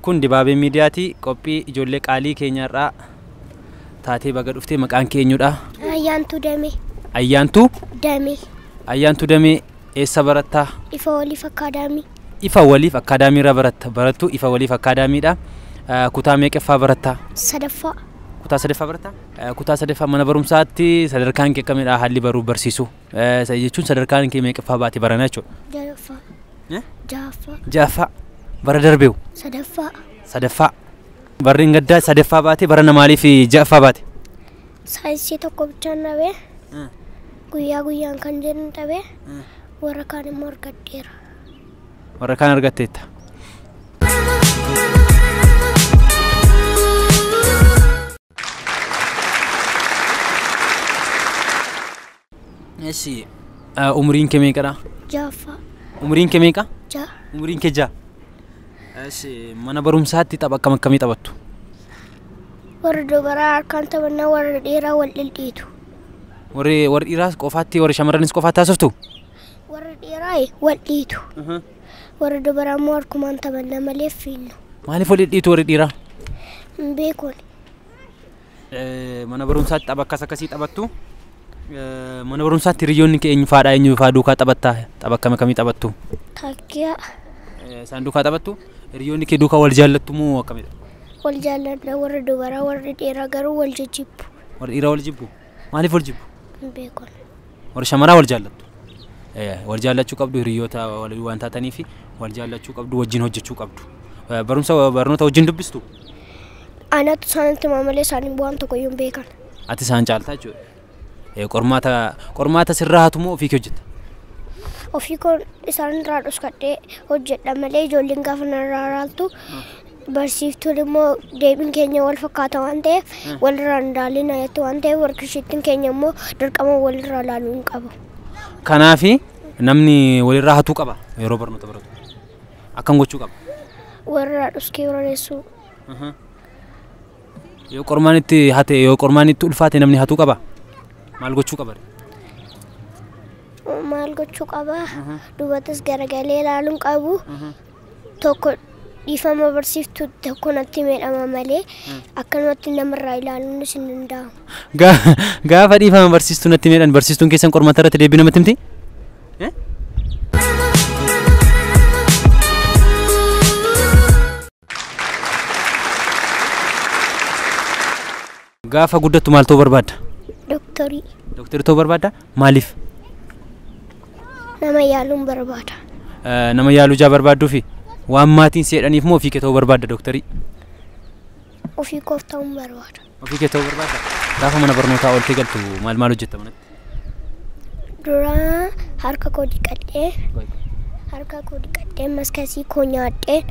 Kun Dibaabee Miidiyaati. Qophii ijoollee qaalii keenyarraa taatee baga dhuftee. Maqaan kee eenyudha? Ayyaantuu Damee. Ayyaantuu? Damee. Ayyaantuu Damee, eessa barattaa? Ifa Waliif Akkaadaamii. Ifa Waliif Akkaadaamii irraa baratta. Barattuu Ifa Waliif Akkaadaamiidha. Kutaa meeqaffaa barattaa? Sadaffaa. Kutaa sadaffaa barattaa? Kutaa sadaffaa. Mana barumsaatti sadarkaan kee akkamidha, haalli baruu barsiisuu? Jechuun sadarkaan kee meeqaffaa baate barana jechuudha? Ja'affaa. Ja'affaa. Ja'affaa. Bara darbeewu? Sadaffaa. Sadaffaa. Barri gaddaa sadaffaa baate, barana maaliif ja'affaa baate? Saayinsii tokko bichaan dhabee, guyyaa guyyaan kan jedhu dhabee, warra kaan immoo argadheera. Warra kaan argatteetta. Eshi, umriin kee meeqadha? Ja'affaa. Umriin kee meeqa? 6. Umriin kee 6. Eshi, mana barumsaatti tapha akkam akkamii taphattu? Warra dubaraa harkaan taphannaa, warra dhiiraa wal dhidhiitu. Warri dhiiraas qofaatti, warri shamarranis qofaatti haasoftu? Warra dhiiraa wal dhiitu. Warra dubaraa immoo harkumaan taphannaa malee fiinnu. Maaliif wal dhidhiitu warri dhiiraa? Hin beekuun. Mana barumsaatti tapha akkas akkasii taphattu? Mana barumsaatti hiriyoonni kee eenyu faadha? Eenyu faa duukaa taphattaa? Tapha akkam akkamii taphattu? Taakkiyaa. Isaan duukaa taphattu? Hiriyoonni kee duukaa wal jaallattu moo akkamidha? Wal jaalladha warra dubaraa, warri dhiiraa garuu wal jijjibbu. Warri dhiiraa wal jibbu? Maaliif wal jibbu? Hin beekuun. Warri shamaraa wal jaallattu? Wal jaallachuu qabdu, hiriyoota walii waan taataniif wal jaallachuu qabdu, wajjin hojjechuu qabdu. Barumsa, barnoota wajjin dubbistu? Anatu isaanitti himaa malee isaanii waan tokko iyyuu hin beekan. Ati isaan caaltaa jechuudha. Qormaata sirraa hatu moo ofii kee hojjetta? Ofii koo isaan irraa dhoskadhee hojjedha malee ijoolleen gaafa narraa raaltu, barsiiftuun immoo deebiin keenya wal fakkaata waan ta'eef walirraa hin ilaalina jetti waan ta'eef, worksheetiin keenya immoo dirqama walirraa ilaaluu hin qabu. Kanaafi namni walirraa hatuu qaba yeroo barnoota baratu. Akkam gochuu qaba? Walirraa dhoskee barreessuu. Yoo qormaan itti hate, yoo qormaan itti ulfaate namni hatuu qaba. Maal gochuu qaba? Maal gochuu qaba? Dubatas garagalee ilaaluu hin qabu. Tokko dhiifama barsiiftuu tokko natti miidhama malee akkanumatti namarraa ilaaluunis hin danda'amu. Gaafa dhiifama barsiistuu natti miidhan, barsiistuun keessan qormaata irratti deebii namatti himti? Gaafa guddattu maal ta'uu barbaadda? Dooktarii. Dooktarii ta'uu barbaadda? Maaliif? Nama yaaluun barbaada. Nama yaaluu jaa barbaadduufi waan maatiin si jedhaniif moo ofii kee ta'uu barbaadda dooktarii? Ofii koof ta'uun barbaada. Ofii kee ta'uu barbaadda? Gaafa mana barnootaa ooltee galtu maal maal hojjetta manatti? Dura harka koo dhiqadhee, harka koo dhiqadhee, maskasii koo nyaadhee,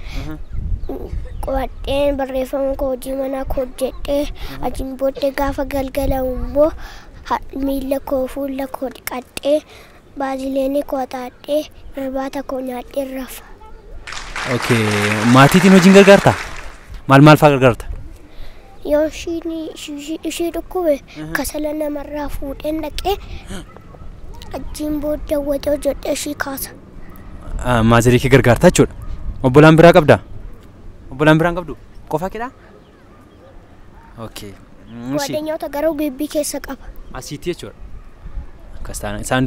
qo'adhee, barreeffama koo, hojii manaa koo hojjedhee, achiin booddee gaafa galgalamu immoo miila koo, fuula koo dhiqadhee, baazileenii koo xaadhee, irbaata koo nyaadhee rafa. Okay, maatiitiin hojiin gargaartaa? Maal maal fa'aa gargaarta? Yoo ishii dhukkube kasala namarraa fuudheen dhaqee, achiin booddee waxa hojjedhee ishii kaasa. Maazarii kee gargaartaa jechuudha. Obbolaan biraa qabdaa? Obbolaan biraan qabdu? Qofaa keedhaa? Okay. ጓደኛota garuu gibbii keessa qaba. Asiitti jechuudha. Akkas taana isaan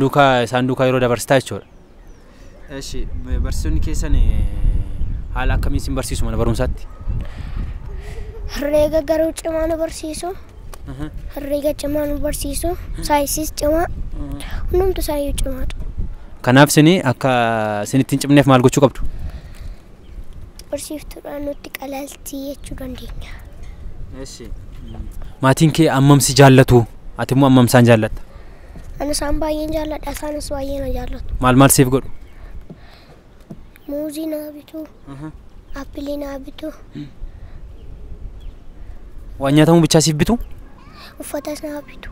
duukaa yeroo dabarsitaa jechuudha. Eshi, barsiisonni keessan haala akkamii isin barsiisu mana barumsaatti? Herreega garuu cimaa nu barsiisu. Herreega cimaa nu barsiisu. Saayinsiis cimaa. Hundumtu isaayyuu cimaadha. Kanaaf isin akka isinitti hin cimneef maal gochuu qabdu? Barsiiftuudhaan nutti qalaltii jechuu dandeenya. Eshi. Maatiin kee ammam si jaallatu? Ati immoo ammam isaan jaallatta? Ani isaan baay'een jaalladha. Isaanis baay'ee na jaallatu. Maal maal siif godhu? Muuzii naa bitu. Appilii naa bitu. Waan nyaatamu bichaa siif bitu? Uffatas naa bitu.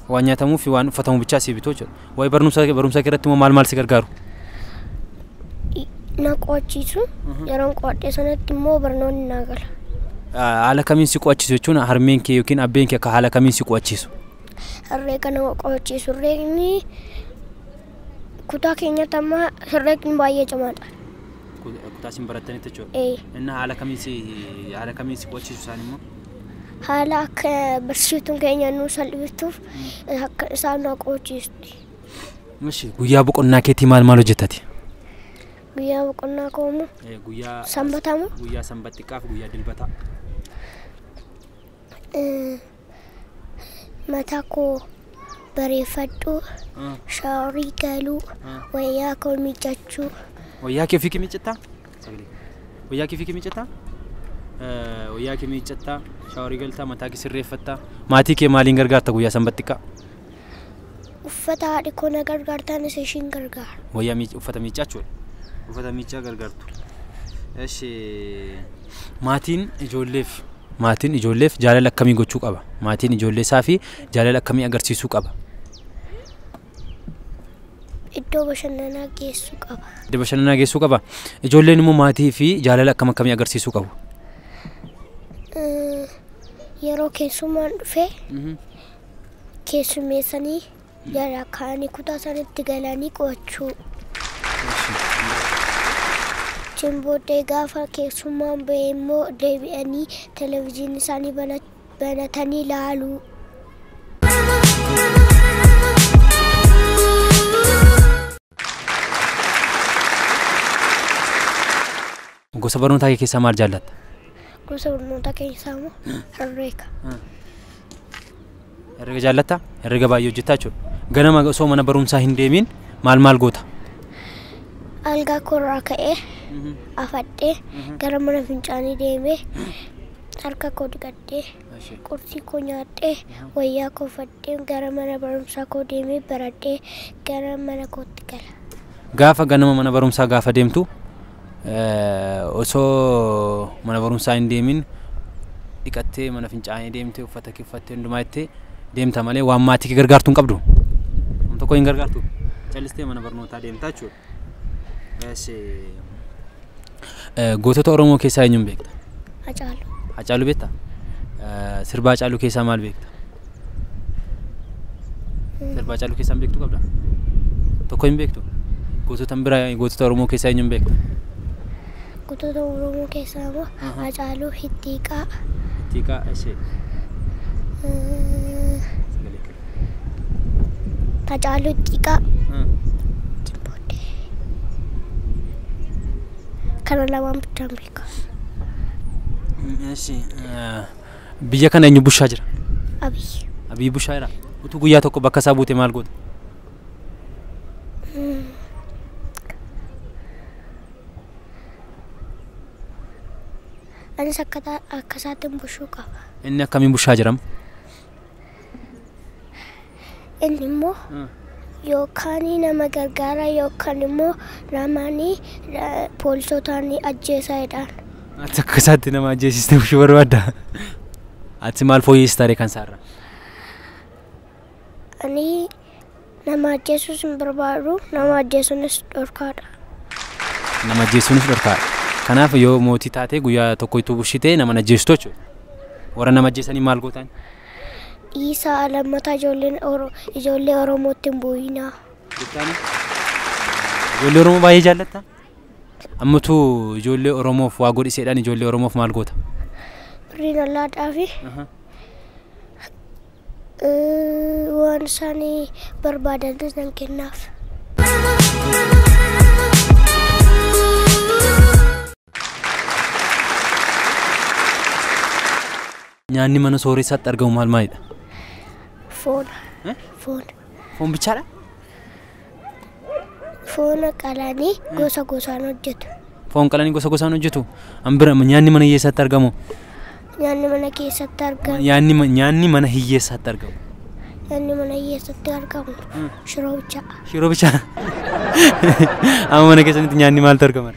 Waan nyaatamuu fi waan uffatamu bichaa siif bitu jechuudha. Waa'ee barumsa kee irratti immoo maal maal si gargaaru? Na qo'achiisu. Yeroon qo'adhe sanatti immoo barnoonni naa gala. Haala kamiin si qo'achiisu jechuun, harmeen kee yookiin abbeen kee akka haala kamiin si qo'achiisu? Herreega nama qo'achiisu. Herreegni kutaa keenyatti amma herreegni baay'ee cimaadha. Kutaa isin barattanitti jechuudha. Inni haala kamiin si qo'achiisu isaan immoo? Haala akka barsiiftuun keenya nu salphiftuuf akka isaan nu qo'achiisti. Ishi guyyaa boqonnaa keetii maal maal hojjettati? Guyyaa boqonnaa koo immoo Guyyaa sanbataa moo? Guyyaa sanbat xiqqaa fi guyyaa dilbataa. Mataa koo bareeffadhu, shaaworii galuu, wayyaa koo miiccachuu. Wayyaa kee ofii kee miiccattaa? Wayyaa kee ofii kee miiccattaa? Wayyaa kee miiccattaa, shaaworii galtaa, mataa kee sirreeffattaa. Maatii kee maaliin gargaarta guyyaa sanbat xiqqaa? Uffata haadhi koo na gargaartaan isa ishiin gargaara. Wayyaa uffata miiccaa jechuudha. Uffata miiccaa gargaartu. Eshi maatiin ijoolleef jaalala akkamii gochuu qaba? Maatiin ijoollee isaa fi jaalala akkamii agarsiisuu qaba? Iddoo bashannanaa geessuu qaba. Iddoo bashannanaa geessuu qaba. Ijoolleen immoo maatii fi jaalala akkam akkamii agarsiisuu qabu? Yeroo keessummaan dhufe keessummeessanii jala kaa'anii kutaa isaaniitti galanii qo'achuu. Achiin booddee gaafa keessummaan ba'e immoo deebi'anii televezyiinii isaanii banatanii ilaaluu. Gosa barnootaa kee keessaa maal jaallatta? Gosa barnootaa keessaa immoo herreega. Herreega jaallatta? Herreega baay'ee hojjettaa jechuudha. Ganama osoo mana barumsaa hin deemiin maal maal goota? Algaa koorraa ka'ee afadhee gara mana fincaanii deemee harka koo dhiqadhee qursii koo nyaadhee wayyaa koo uffadhee gara mana barumsaa koo deemee baradhee gara mana kootti gala. Gaafa ganama mana barumsaa gaafa deemtu osoo mana barumsaa hin deemin dhiqattee mana fincaanii deemtee uffata kee uffattee hundumaa jettee deemta malee waan maatii kee gargaartu hin qabdu. Waan tokko hin gargaartu. Callistee mana barnootaa deemtaa jechuudha. Gootota Oromoo keessaa eenyuun beekta? Hacaaluu. Hacaaluu beektaa? Sirba Hacaaluu keessaa maal beekta? Sirba Hacaaluu keessaa beektu qabdaa? Tokko hin beektu? Gootota biraa gootota Oromoo keessaa eenyuun beekta? Gootota Oromoo keessaa immoo Hacaaluu Hittiiqaa. Hittiiqaa ishee. Hacaaluu Hittiiqaa. Kana lamaan bichaan beeka. Biyya kana eenyu bushaa jira? Abiyyi. Abiyyi bushaa jira. Utuu guyyaa tokko bakka isaa buute maal goota? Anis akka isaatiin bushuu qaba. Inni akkamiin bushaa jirama? Inni immoo yookaan nama gargaara yookaan immoo namaanii poolisootaan ajjeesaa jedhaan. Ati akka isaatti nama ajjeesistee bushuu barbaadda? Ati maal fooyyessita ree kan isaarra? Ani nama ajjeesuus hin barbaadu, nama ajjeesuunis dhorkaadha. Nama ajjeesuunis dhorkaadha. Kanaaf yoo mootii taate guyyaa tokko itti bushitee nama ajjeestu jechuudha. Warra nama ajjeesanii maal gootaan? Dhiisaa lammataa ijoollee Oromootti hin bu'inaa. Ijoollee Oromoo baay'ee jaallatta? Ammatu ijoollee Oromoof waa godhiseedhaan ijoollee Oromoof maal goota? Birriin allaadhaa fi waan isaan barbaadanis nan kennaaf. Nyaanni mana sooressaatti argamu maal maalidha? Foon. Foon. Foon bichaadha? Foon qalanii gosa gosaan hojjetu. Foon qalanii gosa gosaan hojjetu? An bira nyaanni mana hiyyeessaatti argamu? Nyaanni mana keessatti argamu. Nyaanni mana hiyyeessaatti argamu. Nyaanni mana hiyyeessaatti argamu. Shiroo bichaa. Shiroo bichaa? Amma mana keessanitti nyaanni maaltu argama?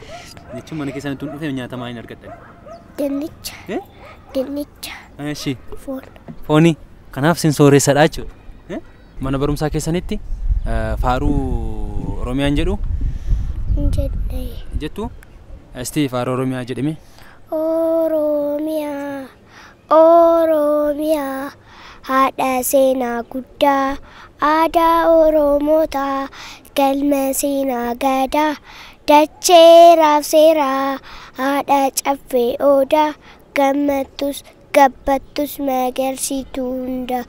Jechuun mana keessanitti hin dhufee nyaata maaliin argattan? Dinnicha. Dinnicha. Eshi. Foon. Fooni. Kanaaf sin sooressadha jechuudha. Mana barumsaa keessanitti faaruu Oromiyaan jedhu? Hin jenne. Jettu? Esti faaruu Oromiyaa jedhame? Oromiyaa, Oromiyaa, haadha seenaa guddaa, aadaa Oromootaa, galma seenaa gadaa, Dachee raabseeraa haadha caffee odaa gammattus gabbattus magarsituu hunda.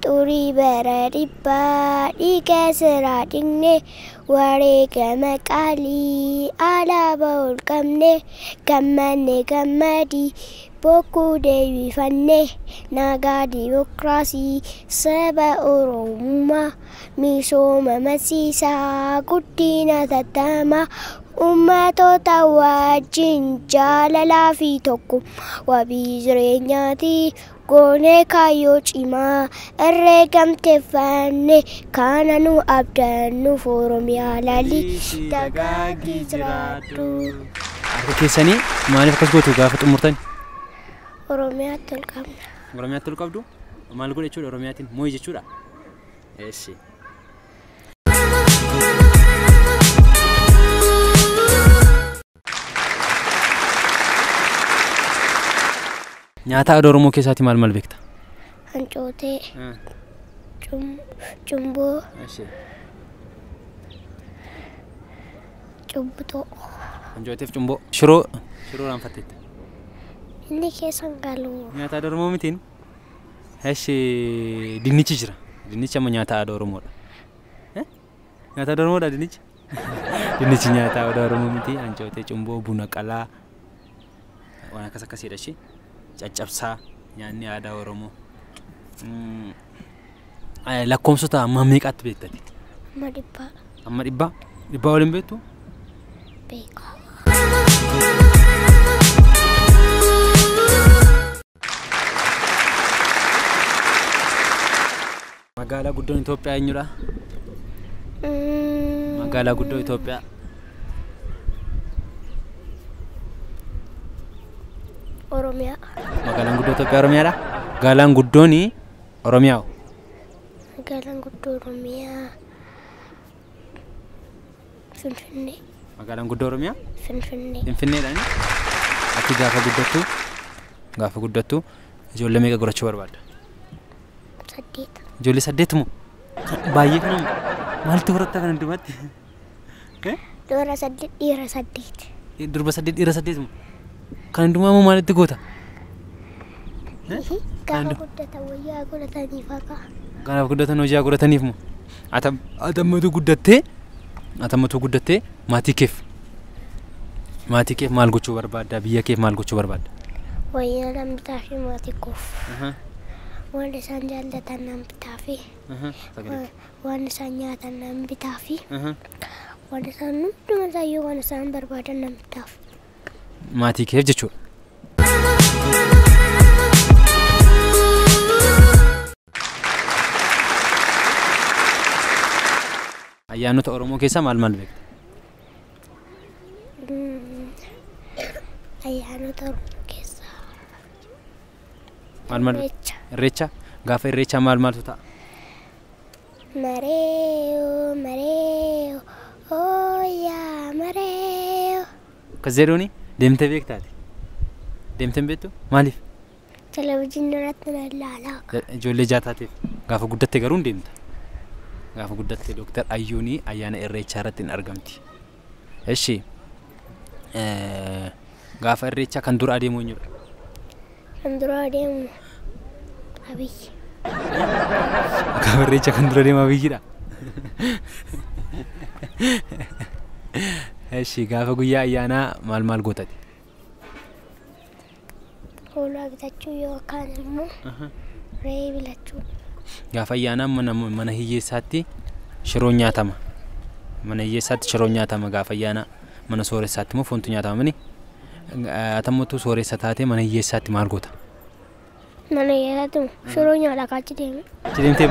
Xurii bara dhibbaa dhiiga siraa dhiqne wareegama qaalii alaabaa ol qabne gammanne gammadii bokkuu deebifanne nagaa dimookiraasii saba Oromummaa misooma masiisaa guddina tattamaa ummatoota wajjin jaalalaa fi tokkummaa wabii jireenyaati. Goonee kaayyoo cimaa irree gamteeffanne kana nu abdannuuf Oromiyaa laalii dagaagii jiraadhu. Harka keessanii maaliif akkas gootu gaafa xumurtan? Oromiyaatti ol qabna. Oromiyaatti ol qabdu? Maal godhe jechuudha Oromiyaatiin? Mooyi jechuudha? Eessi. Nyaata aadaa Oromoo keessaati maal maal beekta? Hancootee, cumboo, cubbutoo. Hancooteef cumboo. Shiroo shiroo raanfatteetta. Inni keessa hin galu. Nyaata aadaa Oromoo mitiin? Eshi dinnichi jira. Dinnichi amma nyaata aadaa Oromoodha. Nyaata aadaa Oromoodha dinnichi? Dinnichi nyaata aadaa Oromoo miti. Hancootee, cumboo, buna qalaa waan akkas akkasiidha ishee. Caccabsaa nyaanni aadaa Oromoo. Lakkoofsota amma meeqaatti beektati? Amma dhibbaa. Amma dhibbaa? Dhibbaa waliin beektu? Beeka. Magaalaa guddoon Itoophiyaa eenyudha? Magaalaa guddoo Itoophiyaa. Oromiyaa. Magaalaan guddoo Itoophiyaa Oromiyaadha? Magaalaan guddoon Oromiyaa. Magaalaan guddoo Oromiyaa Finfinnee. Magaalaan guddoo Oromiyaa? Finfinnee. Finfinneedha. Ati gaafa guddattu ijoollee meeqa godhachuu barbaadda? 8. Ijoollee 8 moo? Baay'ee kana maaltu horatta kana hundumatti? Dubara 8 dhiira 8. Durba 8 dhiira 8 moo? Kan hundumaa moo maalitti goota? Gaafa guddatan wayyaa godhataniif akka. Gaafa guddatan hojii godhataniif moo? Atammatu guddattee maatii keef maal gochuu barbaadda? Biyya keef maal gochuu barbaadda? Wayyaa nan bitaa fi maatii koof. Waan isaan jaallatan nan bitaa fi waan isaan nyaatan nan bitaa fi waan isaan hunduma isaayyuu waan isaan barbaadan nan bitaaf. Maatii keef jechuudha. Ayyaanota Oromoo keessaa maal maal beekta? Ayyaanota Oromoo keessaa maal maal? Irreecha. Gaafa irreechaa maal maaltu ta'a? Mareeyo mareeyo ooyaa mareeyo. Akkas jedhuuni deemtee beektaati? Deemtee hin beektu? Maaliif? Televezyiinii irratti na ilaalaa. Ijoollee jaataateef gaafa guddatte garuu hin deemta. Gaafa guddatte Dooktar Ayyuunii ayyaana irreechaa irratti hin argamti. Eshi gaafa irreechaa kan dura adeemu eenyudha? Kan dura adeemu Abiyyi. Gaafa irreechaa kan dura adeemu Abiyyidha. Eshi gaafa guyyaa ayyaanaa maal maal gootati? Hoolaa bitachuu yookaan immoo re'ee bitachuu. Gaafa ayyaanaa mana hiyyeessaatti shiroon nyaatama. Mana hiyyeessaatti shiroon nyaatama gaafa ayyaanaa. Mana sooressaatti immoo foontu nyaatama mini. Atammotu sooressa taatee mana hiyyeessaatti maal goota? Mana hiyyeessaatti shiroo nyaata achi deeme. Achi deemtee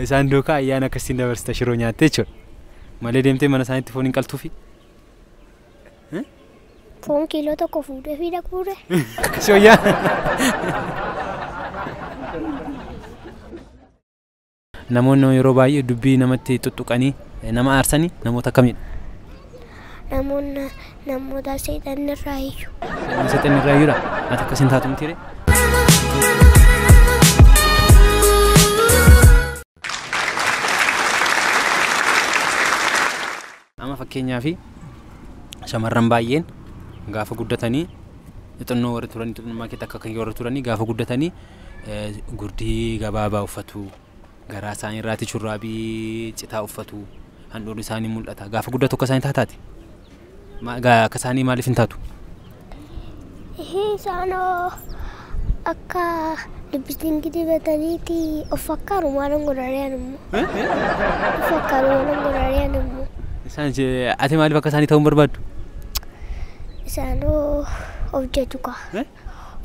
isaan duukaa ayyaana akkasiin dabarsita shiroo nyaattee jechuudha. Malee deemtee mana isaaniitti foon hin qaltuufi? Foon kiiloo tokko fuudhee fi dhaquure. Akkasii wayyaa. Namoonni yeroo baay'ee dubbii namatti tuttuqanii nama aarsanii namoota akkamiidha? Namoota seexanni irraa iyyuu. Namoota seexanni irraa iyyuudha? Ati akkasiin taatu miti ree? Fakkeenyaaf shamarran baay'een gaafa guddatanii xixinnoo warri turanii xixinnummaa keetti akka kan warri turanii gaafa guddatanii gurdii gabaabaa uffatu. Garaa isaanii irraati shurraabii citaa uffatu. Handhuurri isaanii mul'ata. Gaafa guddatu akka isaanii taataati. Akka isaanii maaliif hin taatu? Isaanoo akka lippistinkii dibataniiti of fakkaaru maalan godhanii immoo. Of fakkaaru maalan godhanii immoo. Isaan ati maaliif akka isaanii ta'uu hin barbaaddu? Isaanoo of jaju kaa.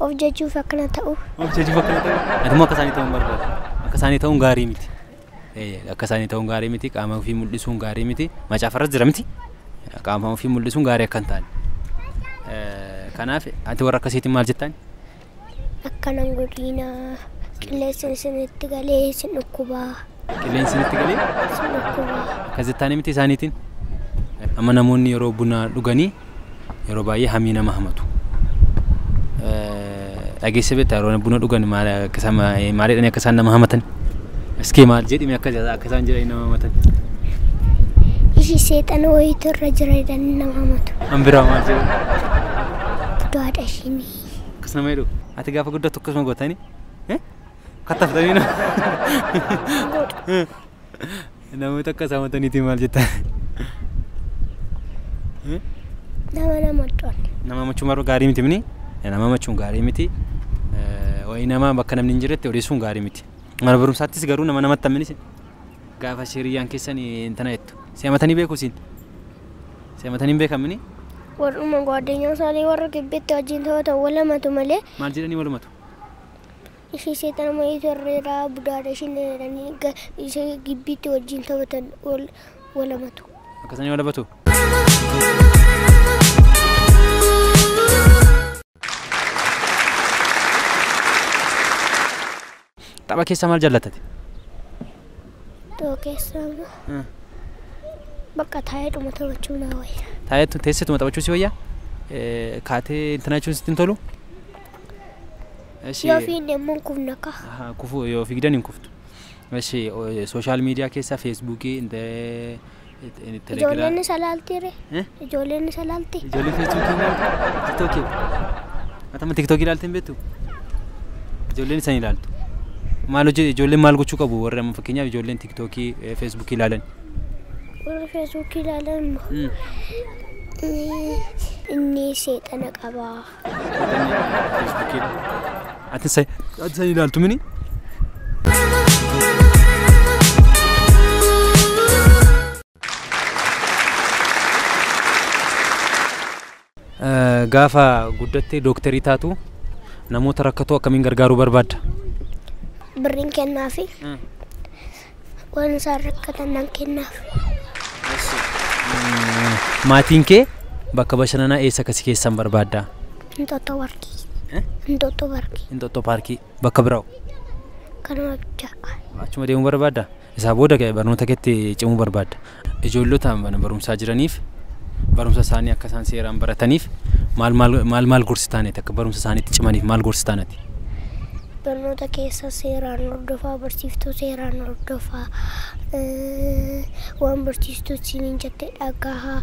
Of jajuuf akkana ta'u. Of jajuuf akkana ta'u. Ati immoo akka isaanii ta'uu hin barbaaddu. Akka isaanii ta'uun gaarii miti. Akka isaanii ta'uun gaarii miti. Qaama ofii mul'isuun gaarii miti. Macaafarras jira miti. Qaama ofii mul'isuun gaarii akka hin taane. Kanaaf ati warra akkasiitiin maal jettaan? Akkanan godhiina qilleensi isinitti galee isin dhukkubaa. Qilleensi isinitti galee? Isin dhukkubaa. Akkas jettaanii miti isaaniitiin? Amma namoonni yeroo buna dhuganii yeroo baay'ee hamii nama hamatu. Dhageesse beektaa yeroo buna dhugan maal jedhanii akka isaan nama hamatan? Iskee maal jedhime akka isaan jedhanii nama hamatan? Ishii seexana wayiitu irra jira jedhanii nama hamatu. An biraa maal jedhu? Budaadha ishiin. Akkas nama jedhu? Ati gaafa guddattu akkasuma gootanii? Kattaftanii nama? Godha. Namoota akkas hamataniitiin maal jettan? Nama nama dhoon. Nama hamachuun maruu gaarii miti mini? Nama hamachuun gaarii miti. Wayii nama bakka namni hin jirretti odeessuun gaarii miti. Mana barumsaattis garuu nama namatti hamminis gaafa hiriyyaan keessan intana jettu. Si hamatanii beeku siin? Si hamatanii hin beekan mini? Warruma gwaddinyaa isaanii warra gibbitti wajjin taphatan wal hamatu malee. Maal jedhanii wal hamatu? Ishii seexana wayiitu irra jira budaadha ishiin jedhanii ishee gibbitti wajjin taphatan wal hamatu. Akkasanii wal hamatu? Tapha keessaa maal jaallattate? Tapha keessaa bakka taa'eedhuma taphachuu naa wayya. Taa'eetu teesseetuma taphachuu si wayya? Kaatee intina jechuun sitti hin tolu? Yoo fiigne immoo hin kufna kaa. Kufuu yoo fiigdan hin kuftu. Sooshaal miidiyaa keessaa feesbuukii, telegiraam. Ijoolleen isa laalti ree? Ijoolleen isa laalti? Ijoolleen feesbuukii hin laaltu? Tiktookii? Ati amma tiktookii ilaaltee hin beektu? Ijoolleen isa hin ilaaltu. Maal hojii ijoolleen maal gochuu qabu warri amma fakkeenyaaf ijoolleen tiktookii feesbuukii ilaalan? Warri feesbuukii ilaalan immoo inni seexana qaba. Feesbuukii. Ati isa ilaaltu mini? Gaafa guddattee dooktarii taatu namoota rakkatoo akkamiin gargaaruu barbaadda? Birriin kennaafi waan isaan rakkatan nan kennaaf. Maatiin kee bakka bashannanaa eessa akkasii keessan barbaadda? Inxooxxoo Paarkii. Inxooxxoo Paarkii. Inxooxxoo Paarkii. Bakka biraa? Kanuma bichaa. Achuma deemuu barbaadda? Isaa booda barnoota keetti cimuu barbaadda. Ijoollota mana barumsaa jiraniif barumsa isaanii akka isaan seeraan barataniif maal maal maal gorsitaaniti akka barumsa isaaniitti cimaniif maal gorsitaaniti? Barnoota keessa seeraan hordofaa, barsiiftuu seeraan hordofaa, waan barsiistuu isiniin jette dhagahaa,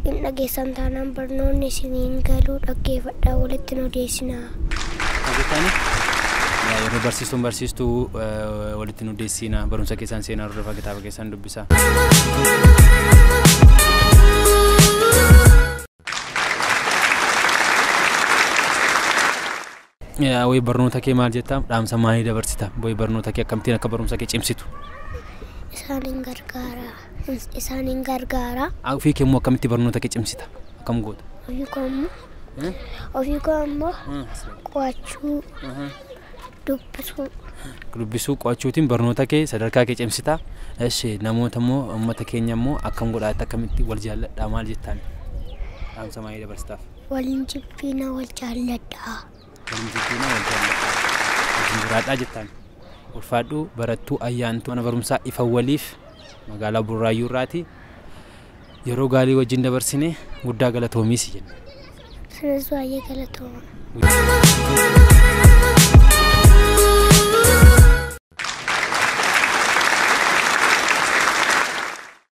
hin dhageessan taanaan barnoonni isiniin galuu dhaggeeffadhaa walitti nu odeessinaa. Yeroo barsiistuun barsiistuu walitti nu odeessinaa, barumsa keessaan seenaa hordofaa, kitaaba keessaan dubbisaa. Wayi barnoota kee maal jettaa? Dhaamsa maalii dabarsita? Wayi barnoota kee akkamittiin akka barumsa kee cimsitu? Isaaniin gargaara. Isaaniin gargaara. Ofii kee immoo akkamitti barnoota kee cimsita? Akkam goota? Ofii koo immoo qo'achuu, dubbisuu. Dubbisuu qo'achuutiin barnoota kee sadarkaa kee cimsita. Eshi namoota immoo uummata keenya immoo akkam godhaatti akkamitti wal jaalladhaa maal jettaan? Dhaamsa maalii dabarsitaaf? Waliin jibbiina wal jaalladhaa. Waliin jibbiina wal jaalladhaa. Wajjin jiraadhaa jettaan. Ulfaadhuu barattuu ayyaantuu mana barumsaa ifa waliif magaalaa Burraayyuu irraati. Yeroo gaarii wajjin dabarsine guddaa galatoomiisi jenna. Sanas baay'ee galatooma.